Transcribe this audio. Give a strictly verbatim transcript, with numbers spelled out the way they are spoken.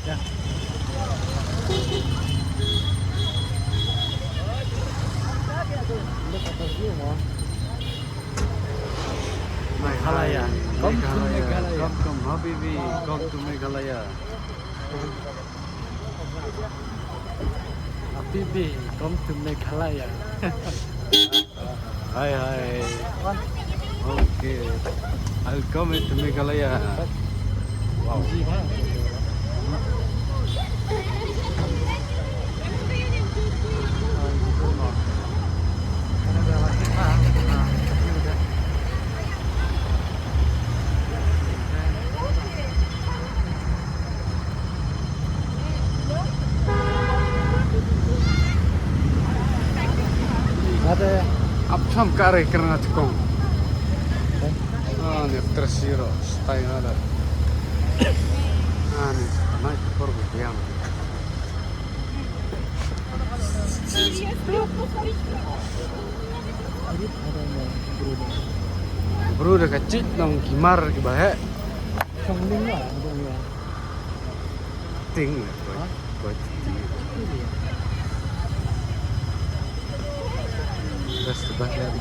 Meghalaya. Come to Meghalaya. Come to Habibi. Come to Meghalaya. Habibi, come to Meghalaya. Hi, hi. Okay. I'll come to Meghalaya. Wow. Ap cham kare kerna chukong. Ah, ni terus zero. Stay ada. Ah, ni naik ke pergi yang. Bro, dah kacit nong kimar ke bahek. Ting, boy. Boy, ting. Best bahek.